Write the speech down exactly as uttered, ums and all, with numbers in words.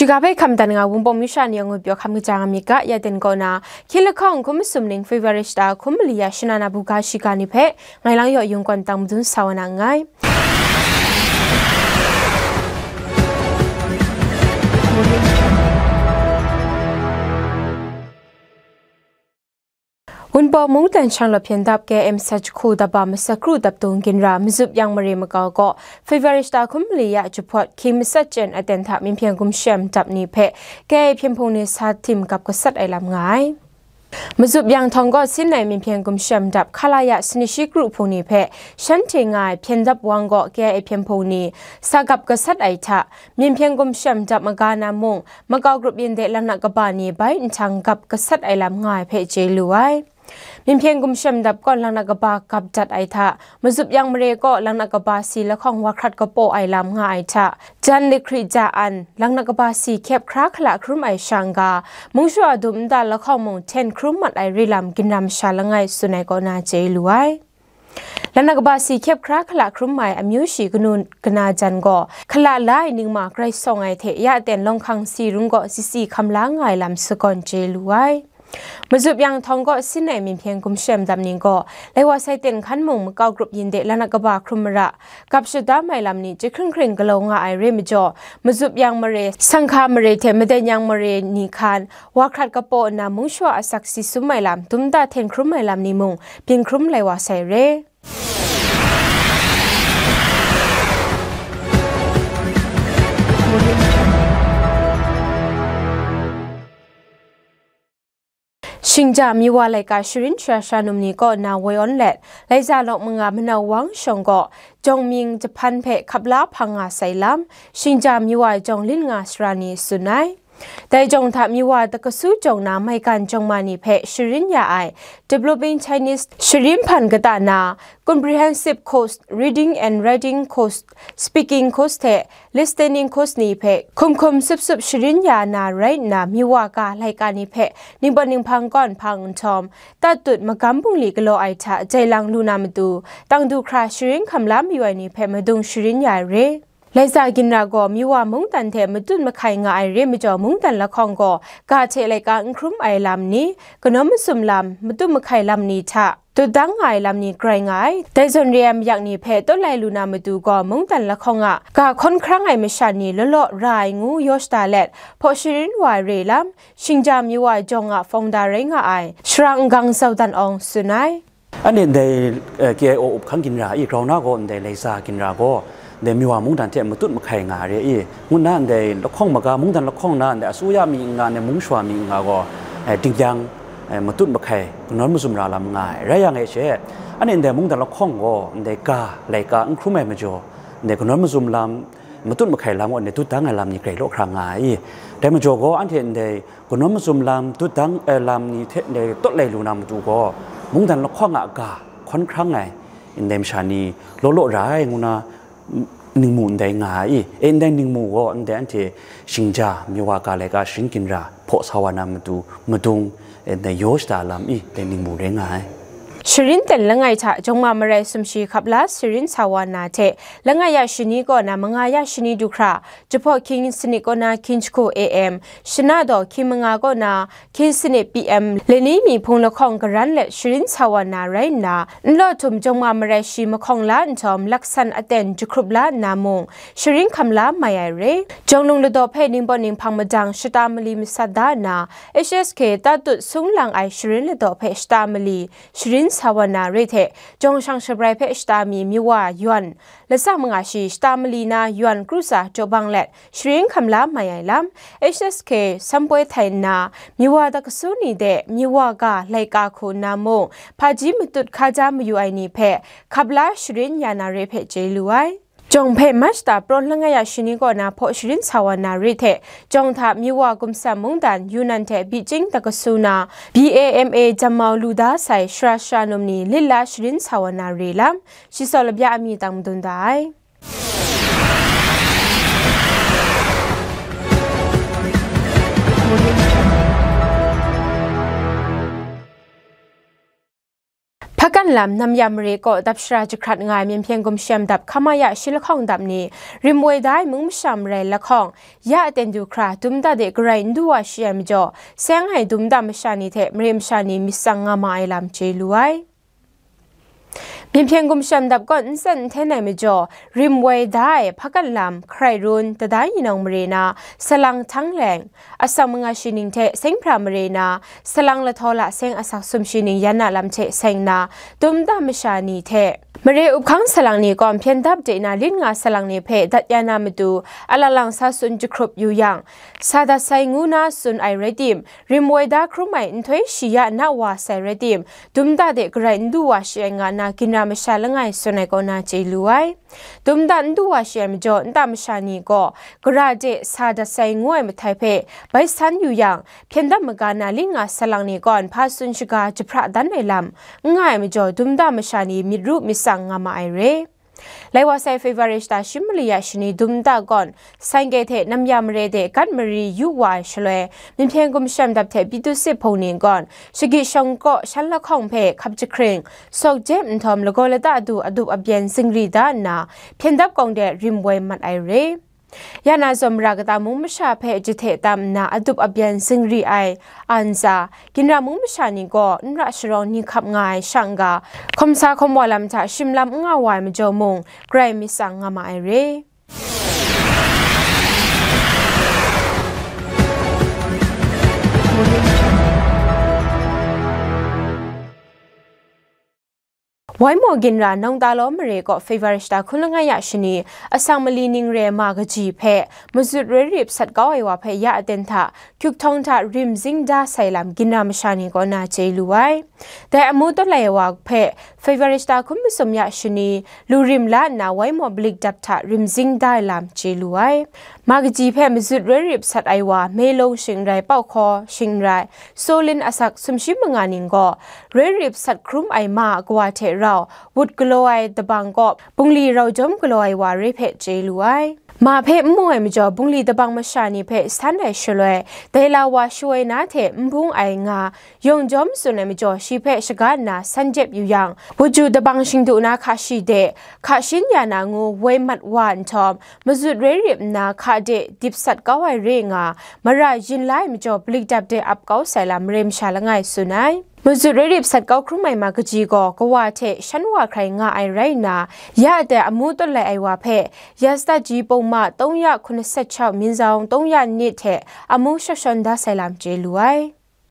Ga bai hkam dan nga Wunpawng Misha ni ngwi pyaw hkam kaja nga myit ga, ya ten kaw na, hkying lahkawng hkum masum ning February shata hkum mali ya shana na buga shiga ni hpe, ngai lang yaw yung kawn tang madun sa wa na nngai. Wunpawng mungdan shanglawt hpyen dap K M sa jahku dap ba masat kru dap dung ginra Mazup Yang mare makau gaw February shata hkum mali ya jahpawt hkying matsat chyen aten hta Myinhpyen gumshem dap ni hpe K I A hpyen hpung ni sa tim gap gasat ai lam nga ai. Mazup Yang htawng gaw sin ai Myinhpyen gumshem dap Khalaya sanit shi kru hpung ni hpe shanhte nga ai hpyen dap wang gaw K I A hpyen hpung ni sa gap gasat ai hta, Myinhpyen gumshem dap maga na mung, makau grup yin de laknak kaba ni bai nhtang gap gasat ai lam nga ai hpe chye lu ai. Myinhpyen gumshem dap kaw laknak kaba gap dat ai hta, Mazup Yang mare kaw laknak kaba si lahkawng wa hkrat kapaw ai lam nga ai hta, jan likhri ja an laknak kaba si hkyep hkra hkala hkrum ai shang ga, mung shawa dum nta lahkawng mung hten hkrum mat ai re lam ginra masha langai tsun ai kaw na chye lu ai. Laknak kaba si hkyep hkra hkala hkrum ai amyu shi kanu kana jan gaw, hkala la ai ningma grai sawng ai hte ya ten lawng hkang si rung gaw sisi hkam la nga ai lam sagawn chye lu ai. Mazup Yang htawng gaw sin ai Myinhpyen gumshem dap ni gaw, lai wa sai ten hkan mung makau grup yin de laknak kaba hkrum mara, gap shada mai lam ni chyahkring hkring galaw nga ai re majaw, Mazup Yang mare, Sanghka mare hte Maden Yang mare ni hkan, wa hkrat kapaw nna mung shawa asak si sum ai lam, dum nta hten hkrum ai lam ni mung, byin hkrum lai wa sai re. Shingja Miwa laika sharin shara sha num ni kaw na woi awn let, Laiza lawk manga manau wang shawng gaw, jawng mying jahpan hpe hkap la hpang nga sai lam, Shingja Miwa jawng lin nga sara ni tsun ai. Dai jawng hta Miwa dakasu jawng na maigan jawng ma ni hpe sharin ya ai Developing Chinese sharin hpan kata na, Comprehensive Course, Reading and Writing Course, Speaking Course hte Listening Course ni hpe hkum hkum sup sup sharin ya na rai nna, Miwa ga laika ni hpe ningpawt ninghpang kawn hpang nhtawm, tat tut magam bungli galaw ai hta jai lang lu na matu, tang du hkra sharin hkam la mayu ai ni hpe madung sharin ya ai re. Laiza ginra gaw Miwa mungdan hte matut mahkai nga ai re majaw, mungdan lahkawng gaw ga hte laika n hkrum ai lam ni, kanawn masum lam, matut mahkai lam ni hta tutdang nga ai lam ni grai nga ai. Dai zawn re ai mayak ni hpe tawt lai lu na matu gaw, mungdan lahkawng a ga hkawn hkrang ai masha ni law law ra ai ngu yaw shada let, hpaw sharin wa ai re lam, Shingja Miwa jawng a founder rai nga ai, Shara N Gang Zaudan Awng tsun ai. Anhte ndai, eh, K I O up hkang ginra i grau na gaw, ndai Laiza ginra gaw, ndai Miwa mungdan hte matut mahkai nga ai re i, ngu nna ndai lahkawng maga, mungdan lahkawng na ndai asuya mi n-ga, ndai mung shawa mi n-ga gaw, eh, dingdang, eh, matut mahkai, kanawn mazum ra lam nga ai. Rai yang e she, anhte ndai mungdan lahkawng gaw, ndai ga laika n hkrum ai majaw, ndai kanawn mazum lam, matut mahkai lam gaw, ndai tutdang ai lam ni grai law hkra nga ai i. Dai majaw gaw, anhte ndai kanawn mazum lam, tutdang ai lam ni hte ndai tawt lai lu na matu gaw, mungdan lahkawng a ga hkawn hkrang ai ndai masha ni law law ra ai ngu na, ningmu ndai nga ai i. E, ndai ningmu gaw ndai anhte Shingja Miwa ga laika sharin ginra hpaw sa wa na matu madung, e, ndai yaw shada lam i, ndai ningmu rai nga ai. Sharin ten langai hta jawng ma marai sumshi hkap la sharin sa wa na hte, langai ya shani kaw na manga ya shani du hkra, jahpawt hkying sanit kaw na hkying jahku A M, shana daw hkying manga kaw na hkying sanit P M, lani mi hpung lahkawng garan let sharin sa wa na rai nna, nlaw htum jawng ma marai shi mahkawng la nhtawm, laksan aten jahkrup la nna mung, sharin hkam la mai ai re. Jawng lung ladaw hpe ningpawt ninghpang madang shata mali masat da nna, H S K tatut sung lang ai sharin ladaw hpe shata mali sharin sa wa na re hte, jawng shang shabrai hpe shata mi Miwa yawn, latsa manga shi shata mali na yawn kru tsa jaw bang let, sharin hkam la mai ai lam, H S K sanpoi htai nna, Miwa dakasu ni de, Miwa ga laika hku nna mung, hpaji matut hkaja mayu ai ni hpe, hkap la sharin ya na re hpe chye lu ai. Jawng hpe March ta prawn langai ya shani kaw na hpaw sharin sa wa na re hte, jawng hta Miwa gumsam mungdan, Yunnan hte Beijing dakasu na, B A M A jammau lu da sai shara shara num ni lit la sharin sa wa na re lam, shi saw labya a mi tang madun da ai. Hpakan Lam Namya mare kaw dap shara jahkrat nga ai Myen Hpyen Gumshem Dap Hkamaya shi lahkawng dap ni rim woi da ai mung masha marai lahkawng, ya aten du hkra dum dat de garai n du wa shi ai majaw, seng ai dum dat masha ni hte mare masha ni myit tsang nga ma ai lam chye lu ai. Myen Hpyen Gumshem Dap kaw n tsen n hten ai majaw, rim woi da ai Hpakan Lam, Hkarai Run, Tadai Ni Nawng mare na, Salang Htangleng, asak manga shi ning hte seng hpra mare na, Salang Lahtaw La Seng asak sum shi ning yan na lam hte seng na, dum da masha ni hte mare up hkang salang ni kaw hpyen dap de na lit nga salang ni hpe dat ya na matu, alang lang sa tsun jahkrup yu yang, sa dat sai ngu na tsun ai rai tim, rim woi da hkrum ai nhtoi shi ya na wa sai rai tim, dum da de garai n du wa shi ai nga na ginra masha langai tsun ai kaw na chye lu ai. Dum da n du wa shi ai majaw, nta masha ni gaw gara de sa dat sai ngu ai mahtai hpe bai san yu yang, hpyen dap maga na lit nga salang ni kaw hpa tsun shaga jahpra dan ai lam n nga ai majaw, dum da masha ni myit ru myit tsang nga ma ai re. Lai wa sai February shata shi mali ya shani dum da gawn, Sangke hte Namya mare de gat mari yu wa ai shaloi, Myen Hpyen Gumshem Dap hte Pyithu Sit Hpung ni gawn, shagyi shawng kaw shan lahkawng hpe hkap jahkring, sawk jep nhtawm lagaw lata du adup abyen zingri da nna, hpyen dap kawng de rim woi mat ai re. Ya na zawn mara kata mung masha hpe jahte tam nna adup abyen zingri ai, anza, ginra mung masha ni gaw n ra sharawng ni hkap nga ai shang ga, hkawm sa hkawm wa lam hta shim lam n nga wa ai majaw mung, grai myit tsang nga ma ai re. Waimaw ginra Nawngtalaw mare kaw February shata hkun langai ya shani, asak mali ning re ma kaji hpe mazut roi rip sat kau ai wa hpe ya aten hta, hkyuk htawng hta rim zing da sai lam ginra masha ni kaw na chye lu ai. Dai amu tawt lai ai wa hpe February shata hkun masum ya shani, lu rim la nna Waimaw Balik Dap hta rim zing da ai lam chye lu ai. Ma kaji hpe mazut roi rip sat ai wa, Meilung shing n rai, Pauhkaw shing n rai, Sawlin asak sumshi manga ning gaw, roi rip sat hkrum ai ma a kawa hte rau, wut galaw ai dabang kaw, bungli rau jawm galaw ai wa re hpe chye lu ai. Ma hpe n mu ai majaw, bungli dabang masha ni hpe san ai shaloi, dai la wa shawoi na hte n bung ai nga, yawng jawm tsun ai majaw, shi hpe shaga nna san jep yu yang, wut ju dabang shingdu na hka shi de, hka shin ya na ngu woi mat wa nhtawm, mazut roi rip nna hka de dip sat kau ai re nga, mara yin la ai majaw, Balik Dap de ap kau sai lam mare masha langai tsun ai. Mazut roi rip sat kau hkrum ai ma kaji gaw kawa hte shan wa hkrai nga ai rai nna, ya aten amu tawt lai ai wa hpe, ya sata ji pawng ma tawng ya hkun aset chau minzawng tawng ya nit hte amu shawshawn da sai lam chye lu ai.